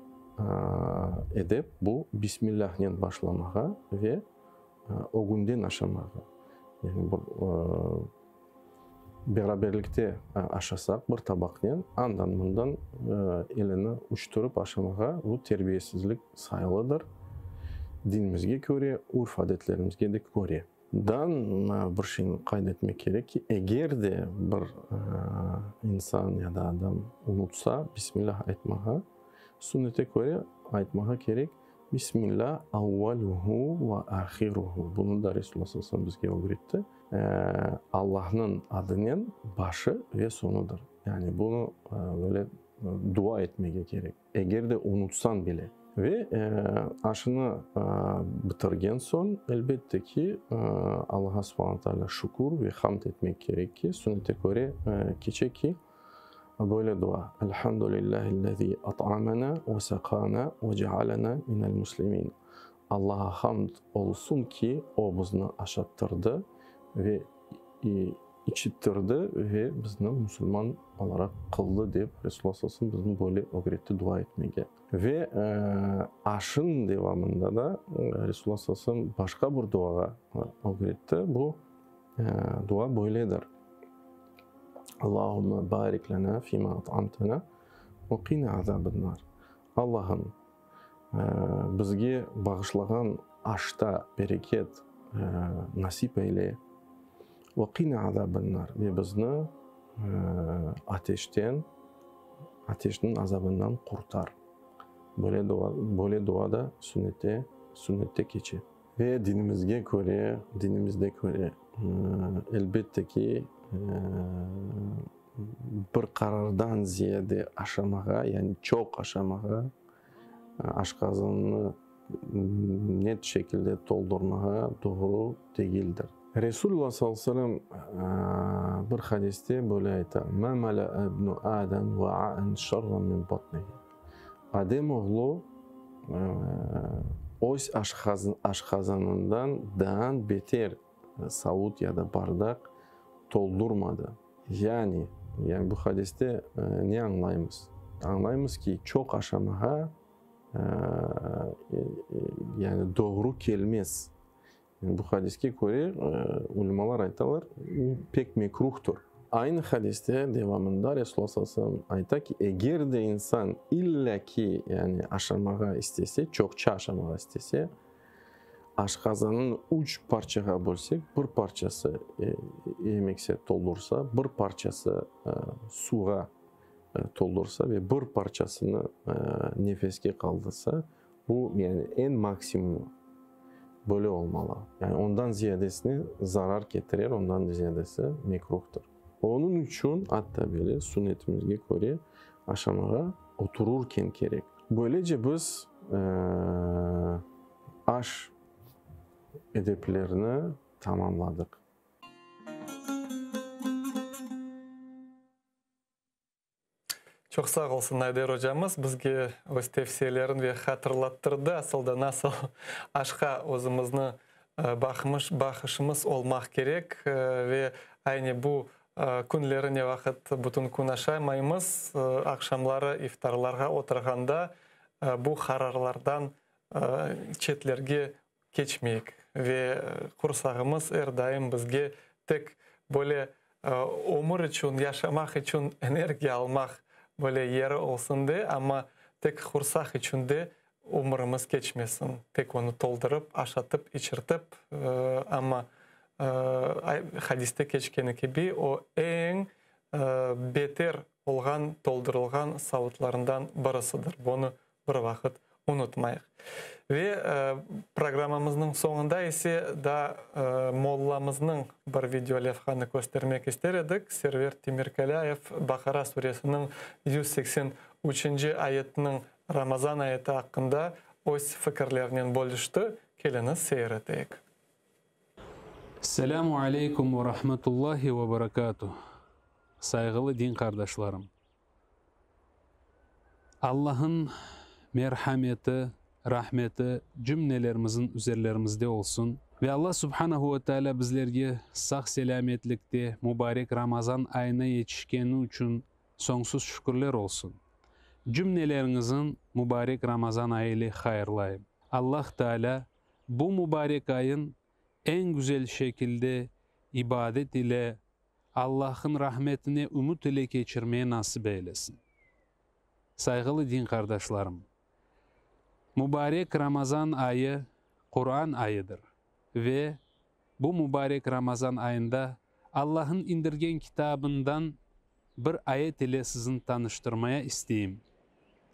Speaker 7: edep bu, Bismillahnen başlamağa ve ögünden aşamağa. Yani bir beraberlikte aşasaq, bir tabaqnen, andan-mından elini uçturıp aşamağa, bu terbiyesizlik sayılıdır, dinimizge köre, urf-adetlerimizge de köre. Dan bir şeyni qayd etmek kerek ki, eger de bir insan ya da adam unutsa Bismillah aytmağa, sünnete köre aytmağa kerek, Bismillah avvaluhu ve ahiruhu. Bunı da Resulullah sallallahu aleyhi ve sellem bizge ögretti. Allahnıñ adınen başı ve soñudır. Yani bunı böyle dua etmege kerek. Eger de unutsañ bile. Ve aşını bitirgen soñ, elbette ki, Allaha subhana taalâ şükür ve hamd etmek kerek ki, sünnete köre keçe ki, böyle dua, Elhamdülillâhillezî at'amena ve sekâna ve cealena minel muslimîn. Allaha hamd olsun ki, O bizni aşattırdı ve içittirdi ve bizni musulman olaraq qıldı, dep Resulullah sallallahu aleyhi ve sellem bizni böyle ögretti dua etmege. Ve aşın devamında da Resulullah sallallahu aleyhi ve sellem başqa bir duağa ögretti. Bu dua böyledir, Allahümme barik lena fima at'amtena ve qina azaben-nar. Allahım, bizge bağışlağan aşta bereket nasip eyle, ve qina azaben-nar, ve bizni ateşten, ateşniñ azabından qurtar. Böyle dua, böyle dua da sünnette, sünnette keçe. Ve dinimizge köre, dinimizde köre, elbette ki, bir qarardan ziyade aşamağa, yani çoq aşamağa, aşqazannı net şekilde toldurmağa doğru degildir. Resulullah sallallahu aleyhi ve sellem bir hadiste böyle ayta, Mâ melâ ibnu Âdem vâ'an şerran min batnihi. Adem oğlu öz aşqazanından daa beter savut ya da bardaq toldurmadı. Yani, yani bu hadiste ne añlaymız? Añlaymız ki, çoq aşamağa, yani doğru kelmez. Bu hadiske köre, ulemalar aytalar, u pek mekruhtur. Aynı hadiste devamında Resulullah sallallahu aleyhi ve sellem ayta ki, eger de insan illa ki, yani aşamağa istese, çoqça aşamağa istese, aşqazanını üç parçağa bölsek, bir parçası yemekse toldursa, bir parçası suvğa toldursa ve bir parçasını nefeske qaldırsa, bu, yani eñ maksimumı böyle olmalı. Yani ondan ziyadesine zarar ketirer, ondan ziyadesi mekruhtır. Onıñ içün atta bile sünnetimizge köre aşamağa otururken kerek. Böylece biz aş edeplerini tamamladıq.
Speaker 2: Çoq sağ olsun Ayder ocamız, bizge öz tevsiyelerin ve hatırlattırdı, asıl da nasıl aşqa özümizni baqmış, baqışımız olmaq kerek ve aynı bu künleri ne vaqıt bütün kün aşaymaymız, aqşamları iftarlarğa oturğanda bu qararlardan çetlerge. keçmeyik ve qursağımız er daim bizge tek böyle ömür içün, yaşamaq içün energiya almaq böyle yeri olsun de, amma tek qursaq içün de ömürimiz keçmesin. Tek onı toldurıp, aşatıp, içirtip, amma hadiste keçkeni kibi, o eñ beter olğan toldurılğan savutlarından birisidir. Bunı bir vaqıt unutmayıq. Ve programmamıznıñ soñunda ise daa mollamıznıñ bir video levhanı köstermek ister edik. Server Temirkalâyev Baqara suresiniñ 183-nci ayetiniñ Ramazan ayeti aqqında öz fikirlerinen bölüşti. Keliñiz seyir eteyik.
Speaker 8: Selâmu aleykum ve rahmetullahi ve berekâtuh, sayğılı din qardaşlarım! Allah'ın merhameti, rahmeti cümnelerimizin üzerlerimizde olsun ve Allah Subhanahu ve Teala bizlerge sağ-selâmetlikte mübarek Ramazan ayına yetişkeni içün soñsuz şükürler olsun. Cümneleriñizin mübarek Ramazan ayı ile hayırlayım. Allah Teala bu mübarek ayın eñ güzel şekilde ibadet ile Allah'ın rahmetine ümüt ile keçirmeye nasip eylesin. Sayğılı din qardaşlarım! Mübarek Ramazan ayı Quran ayıdır ve bu mübarek Ramazan ayında Allah'ın indirgen kitabından bir ayet ile sizni tanıştırmaya isteyim.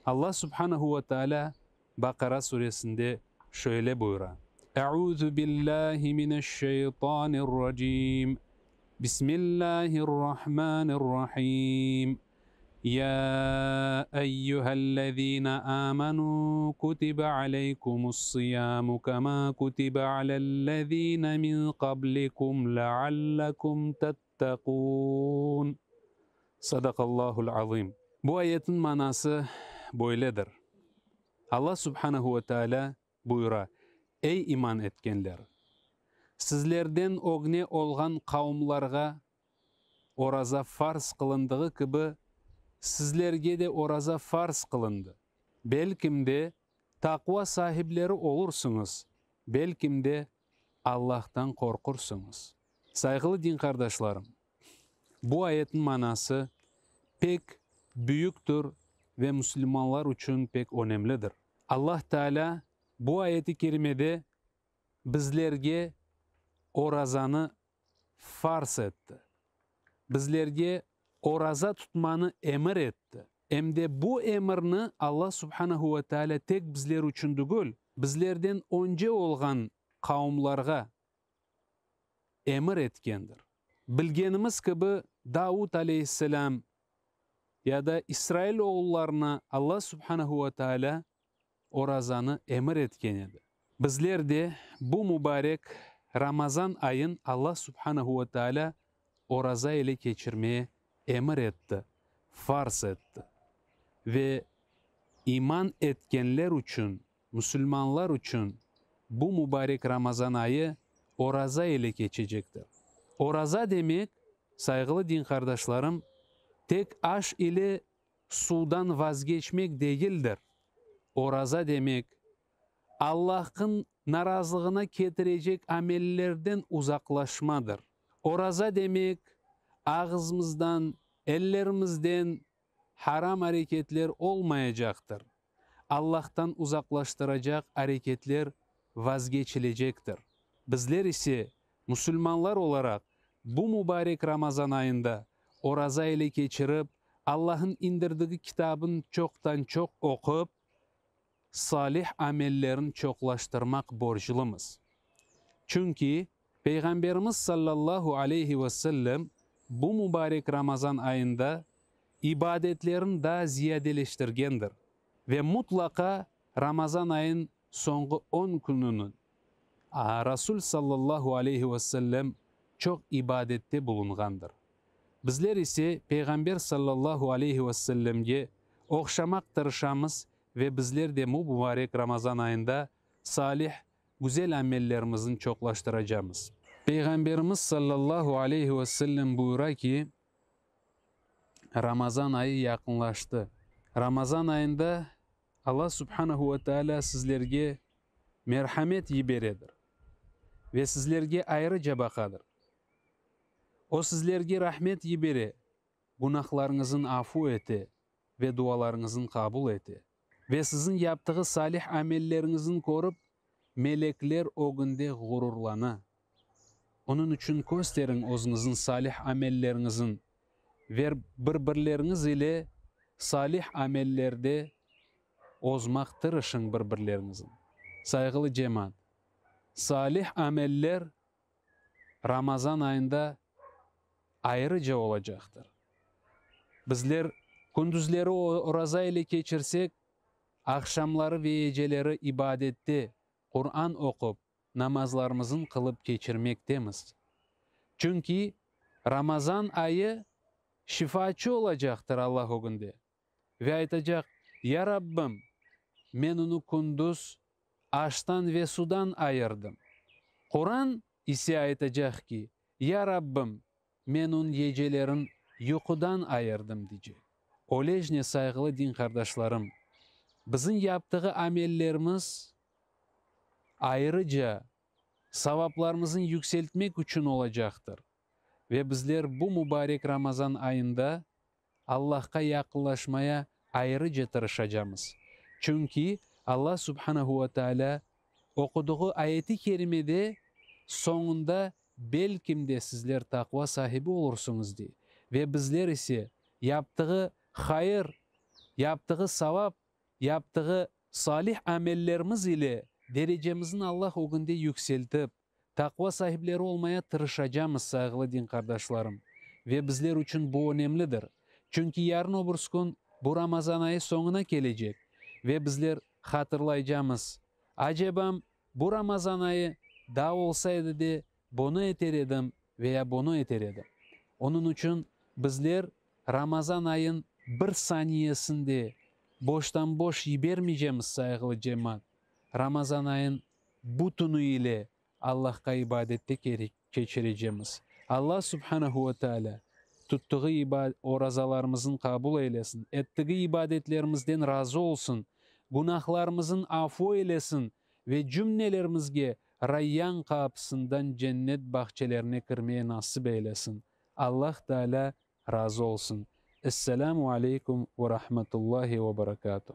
Speaker 8: Allah Subhanahu ve Teala Baqara suresinde şöyle buyura, Eûzü billâhi mineşşeytanirracîm, Bismillâhirrahmânirrahîm, Yâ eyyühellezîne âmenû kutibe aleykumus-siyâmu kemâ kutibe alellezîne min qablikum leallekum tettaqûn. Sadaqallâhul azîm. Bu ayetniñ manası böyledir, Alla subhanehu ve tealâ buyura, Ey iman etkenler! Sizlerden ögne olğan qavumlarğa oraza farz qılındığı kibi, sizlerge de oraza farz qılındı. Belkim de, taqva sahipleri olursıñız, belkim de, Allahtan qorqursıñız. Sayğılı din qardaşlarım! Bu ayetniñ manası pek büyüktir ve müslümanlar içün pek önemlidir. Allah Teala bu ayeti kerimede bizlerge orazanı farz etti. Bizlerge oraza tutmanı emir etti. Em de bu emirni Allah Subhanehu ve Teala tek bizler içün dügül, bizlerden önce olğan qavumlarğa emir etkendir. Bilgenimiz kibi, Davud aleyhisselâm ya da İsrail oğullarına Alla subhanehu ve taalâ orazanı emir etken edi. Bizler de bu mübarek Ramazan ayın Alla subhanehu ve taalâ oraza ile keçirmeye emir etti, farz etti. Ve iman etkenler içün Musulmanlar içün bu mübarek Ramazan ayı oraza ile keçecektir. Oraza demek, sayğılı din qardaşlarım, tek aş ile suvdan vazgeçmek degildir. Oraza demek, Allah'ın narazılığına ketirecek amellerden uzaqlaşmadır. Oraza demek, ağızımızdan, ellerimizden haram areketler olmayacaqtır. Allahtan uzaqlaştıracaq areketler vazgeçilecektir. Bizler ise, musulmanlar olaraq, bu mübarek Ramazan ayında oraza ile keçirip, Allah'ın indirdigi kitabın çoqtan-çoq oqup, salih amellerin çoqlaştırmaq borclumız. Çünki Peyğamberimiz sallallahu aleyhi ve sellem bu mübarek Ramazan ayında ibadetlerin daa ziyadeleştirgendir ve mutlaqa Ramazan ayın soñğı on kününi Rasul sallallahu aleyhi ve sellem çoq ibadette bulunğandır. Bizler ise Peyğamber sallallahu aleyhi ve sellemge oqşamaq tırışamız ve bizler de mübarek Ramazan ayında salih güzel amellerimizni çoqlaştıracamız. Peyğamberimiz sallallahu aleyhi ve sellem buyura ki, Ramazan ayı yaqınlaştı. Ramazan ayında Alla subhanehu ve teala sizlerge. Merhamet yiberedir ve sizlerge ayrıca baqadır. O sizlerge rahmet yibere, günahlarıñızın afu ete ve dualarıñızın qabul ete. Ve siziñ yaptığı salih amelleriñizin körip, melekler ögünde ğururlana. Onıñ içün kösteriñ özüñizin salih amelleriñizin ve bir-birleriñiz ile salih amellerde ozmaq tırışıñ bir-birleriñizin. Sayğılı cemaat, salih ameller Ramazan ayında ayrıca olacaqtır. Bizler kündüzleri oraza ile keçirsek, aqşamları ve geceleri ibadette, Quran oqup, namazlarımızın qılıp keçirmektemiz. Çünki Ramazan ayı şifaatçı olacaqtır Allah ögünde ve aytacaq, Ya Rabbim, men onı kündüz aştan ve sudan ayırdım. Quran ise aytacaq ki, Ya Rabbim, men onı gecelerin yuqudan ayırdım, diycek. Öylece sayğılı din qardaşlarım, bizim yaptığı amellerimiz ayrıca savaplarımızın yükseltmek içün olacaqtır. Ve bizler bu mubarek Ramazan ayında Allahqa yaqınlaşmaya ayrıca tırışacamız. Çünki Allah subhanehu ve teala oqudığı ayeti kerimede soñunda belkim de sizler taqva sahibi olursıñız dey. Ve bizler ise yaptığı hayır, yaptığı savap, yaptığı salih amellerimiz ile derecemizni Allah ögünde yükseltip, Taqva sahipleri olmaya tırışacamız, sayğılı din qardaşlarım. Ve bizler içün bu önemlidir. Çünki yarın öbürs kün bu Ramazan ayı soñuna kelecek ve bizler hatırlaycamız, Acebam, bu Ramazan ayı daa olsa edi de, bunı eter edim veya bunı eter edim. Onıñ içün bizler Ramazan ayın bir saniyesini de boştan-boş yibermeycemiz, sayğılı cemaat. Ramazan ayın bütünü ile Allahqa ibadette keçirecemiz. Allah subhanehu ve teala tuttuğı orazalarımızın qabul eylesin, ettigi ibadetlerimizden razı olsun, günahlarımızın afu eylesin ve cümnelerimizge Rayyan qapısından cennet bağçelerine kirmeye nasip eylesin. Allah Teala razı olsun. Esselamu aleykum ve rahmetullahi ve berekatuh.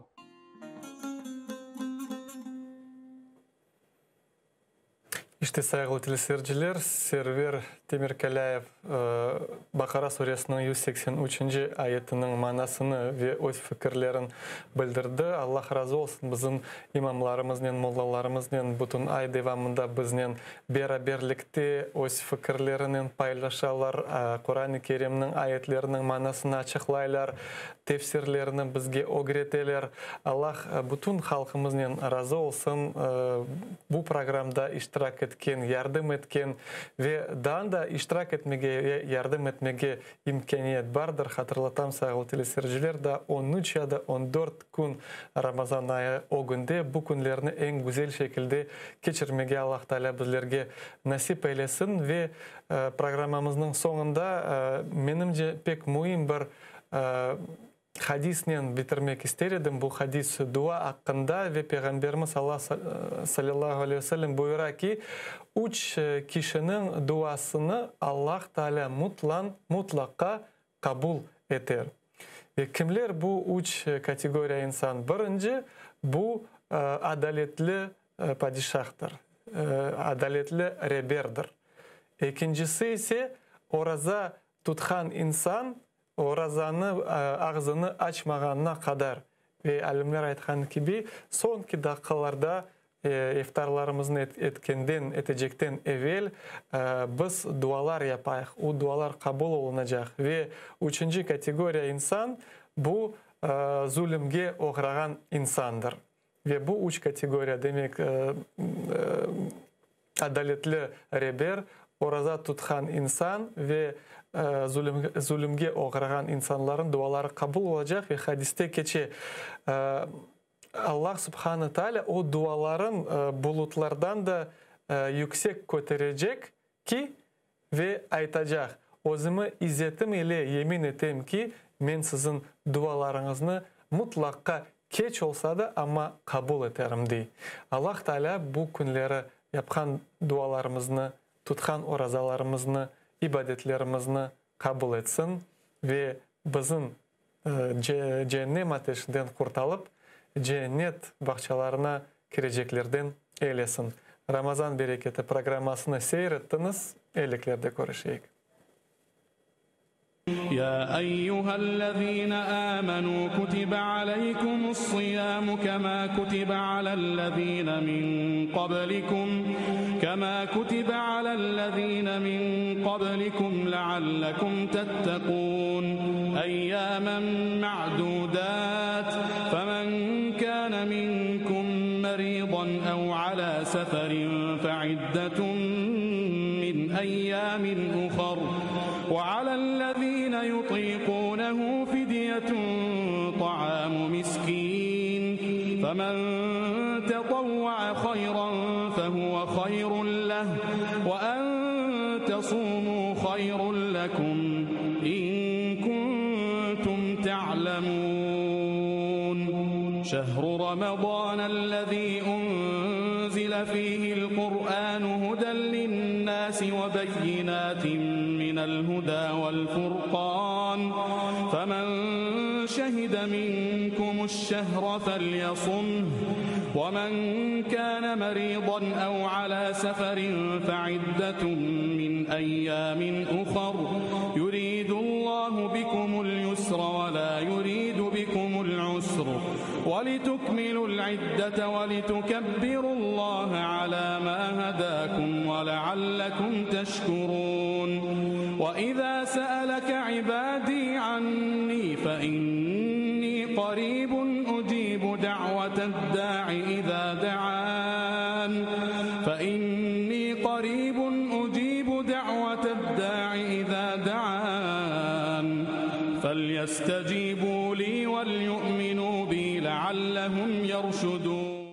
Speaker 2: İşte, sayğılı teleseyirciler, Server Temirkalâyev Baqara suresiniñ 183-nci ayetiniñ manasını ve öz fikirlerin bildirdi. Allah razı olsun, bizim imamlarımıznen, mollalarımıznen bütün ay devamında biznen beraberlikte öz fikirlerinen paylaşalar, Quran-ı Kerimniñ ayetleriniñ manasını açıqlaylar, tefsirlerini bizge ögreteler. Allah bütün halqımıznen razı olsun, bu programda iştirak etken, yardım etken ve daa da iştirak etmege ve yardım etmege imkâniyet bardır. Hatırlatam, sayğılı teleseyirciler, daa on üç ya da on dört kün Ramazan ayı ögünde, bu künlerni eñ güzel şekilde keçirmege Allah Taalâ bizlerge nasip eylesin. Ve programmamıznıñ soñunda, menimce, pek müim bir hadisnen bitirmek ister edim. Bu hadis dua aqqında ve Peyğamberimiz Allah salâllahu aleyhi ve sellem buyura ki, üç kişiniñ duasını Allah Taalâ mutlan, mutlaqa qabul eter. Ve kimler bu üç kategoriya insan? Birinci, bu adaletli padişahtır, adaletli reberdir. Ekincisi ise, oraza tutqan insan, orazanı ağzını açmağanına qadar, ve alimler aytqanı kibi, soñki daqqalarda İftarlarımıznı etkenden, etecekten evel biz dualar yapayıq, o dualar qabul olunacaq. Ve üçünci kategoriya insan, bu zulümge oğrağan insandır. Ve bu üç kategoriya, demek, adaletli reber, oraza tutqan insan ve zulümge oğrağan insanların duaları qabul olacaq ve hadiste keçe, Allah subhane taalâ o duaların bulutlardan da yüksek köterecek ki, ve aytacaq, Özümi izzetim ile yemin etem ki, men siziñ dualarıñıznı mutlaqqa. Keç olsa da, amma qabul eterim, dey. Allah Taalâ bu künleri yapqan dualarımıznı, tutqan orazalarımıznı, ibadetlerimizni qabul etsin ve bizim Ceennem ateşinden qurtalıp, Cennet bağçalarına kireceklerden eylesin. Ramazan bereketi programmasını seyir ettiñiz, eyliklerde körüşeyik.
Speaker 5: Ya eyyühellezine âmenû kutibe aleykumus-siyâmu kemâ kutibe alellezîne min qablikum kemâ kutibe alellezîne min qablikum leallekum tettekûn eyyâmen me'dûdât femen kâne minkum merîdan ev alâ seferin feiddetun min eyyâmin uhar ve alellezîne yutîkûnehu fidyetun ta'âmu miskîn femen tetavva'a hayran fehuve hayrun leh ve en tesûmû hayrun lekum in kuntum te'lemûn Şehru Ramazânellezî unzile fîhil Kur'ânu huden linnâsi ve beyinâtin minel hudâ vel furqân femen şehide minkumuşşehre felyasumh ve men kâne merîdan ev alâ seferin feiddetun min eyyâmin uhar yuridullahu bikumul yusra ve lâ yuridu bikumul usr ve litukmilul iddete ve litukebbirullâhe alâ mâ hedâkum ve leallekum teşkurûn ve izâ se'eleke ibâdî annî fe innî qarîbun ucîbu de'veted-dâ'i izâ de'ân fe innî qarîbun ucîbu de'veted-dâ'i izâ de'ân felyestecîbû lî velyu'minû bî leallehum yerşudûn.